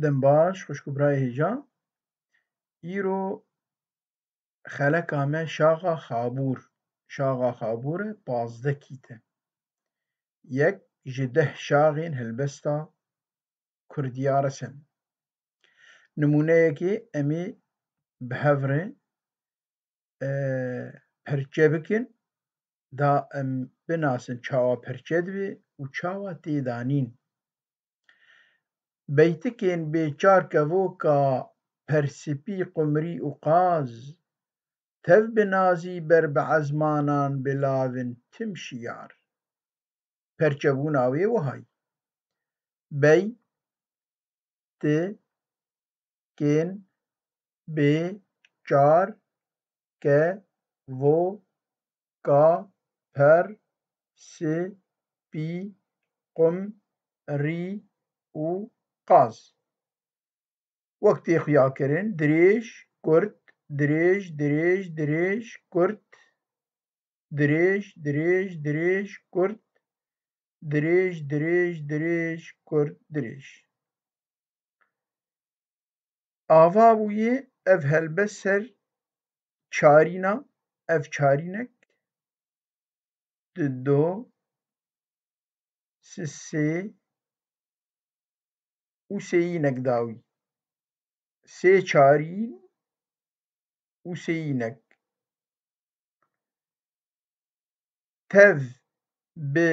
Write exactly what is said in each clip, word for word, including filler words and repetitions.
Dem baş, xwişk û birayê hêja. Îro xeleka me Şaxa Xabûr. Şaxa Xabûr e, pazdeh kît e. Yek ji deh şaxên helbesta Kurdiya resen. Nimûneyekê em ê bi hev re, e, perçe bikin, da em binasin çawa perçe dibe û çawa tê danîn. Beytikên bê çar kevoka persipî, qumrî û qaz, tev bi nazî ber bi ezmanan bi lavin tim şiyar. Perçebûna wê wiha ye. Bey, ti, kên, bê, çar, ke, vo, ka, per, si, pî, qum, rî û qaz. Wek tê xuyakirin, dirêj, kurt, dirêj, dirêj, dirêj, kurt, dirêj, dirêj, dirêj, kurt, dirêj, dirêj, dirêj, kurt, dirêj. Ava bûye ev helbest ser çarîna, ev çarînek, di do, si sê û sêyînek dawî. Sê çarîn û sêyînek. Tev bi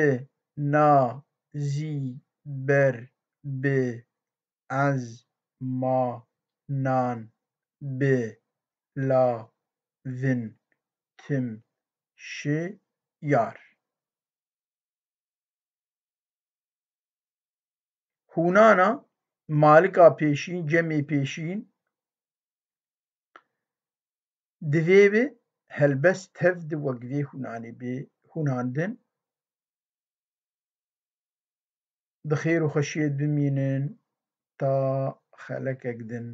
na zî ber bi ez ma nan bi la vin tim şi yar. Hûnana malika pêşîn, cemê pêşîn, divê bi helbest tev di wek vê hûnanê bê hûnandin. Di xêr û xweşiyê bimînin ta xelekek din.